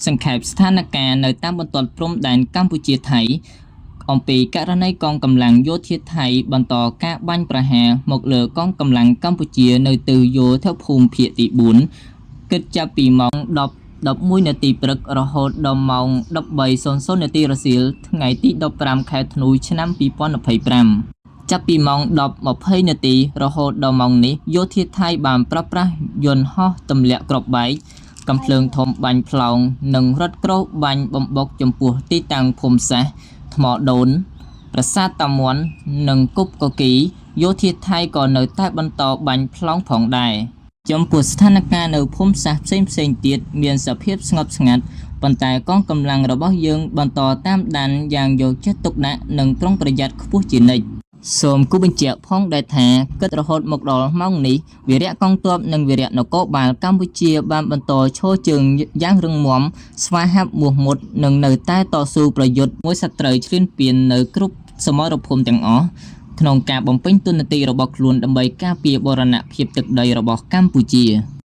សង្ខេបស្ថានភាពនៅតាមបន្ទាត់ព្រំដែនកម្ពុជាថៃ អំពីករណីកងកម្លាំងយោធាថៃបន្តការបាញ់ប្រហារមកលើកងកម្លាំងកម្ពុជានៅទិសយោធភូមិភាគទី4គិតចាប់ពីម៉ោង10:11នាទីព្រឹករហូតដល់ម៉ោង13:00នាទីរសៀលថ្ងៃទី15ខែធ្នូឆ្នាំ2025ចាប់ពីម៉ោង10:20នាទីរហូតដល់ម៉ោងនេះយោធាថៃបានប្រើប្រាស់យន្តហោះទម្លាក់គ្រាប់បែក កំភ្លើងធំបាញ់ផ្លោងនិងរថក្រោះបាញ់បំបុកចំពោះទីតាំងភូមិសាស្ត្រថ្មដូន ប្រាសាទតាមាន់និងគប់កគីយោធាថៃក៏នៅតែបន្តបាញ់ផ្លោងផងដែរចំពោះស្ថានភាពនៅភូមិសាស្ត្រផ្សេងផ្សេងៗទៀតមានសភាពស្ងប់ស្ងាត់ប៉ុន្តែកងកម្លាំងរបស់យើងបន្តតាមដានយ៉ាងយកចិត្តទុកដាក់និងប្រុងប្រយ័ត្នខ្ពស់ជានិច្ចសូមគូបញ្ជាក់ផងដែរថាគិតរហូតមកដល់ម៉ោងនេះវីរៈកងទ័ពនិងវីរៈនគរបាលកម្ពុជាបានបន្តឈរជើងយ៉ាងរឹងមាំស្វាហាប់មោះមុតនិងនៅតែតស៊ូប្រយុទ្ធមួយសត្រូវឈ្លានពាននៅគ្រប់សមរភូមិទាំងអស់ក្នុងការបំពេញតួនាទីរបស់ខ្លួនដើម្បីការពារបូរណភាពទឹកដីរបស់កម្ពុជា។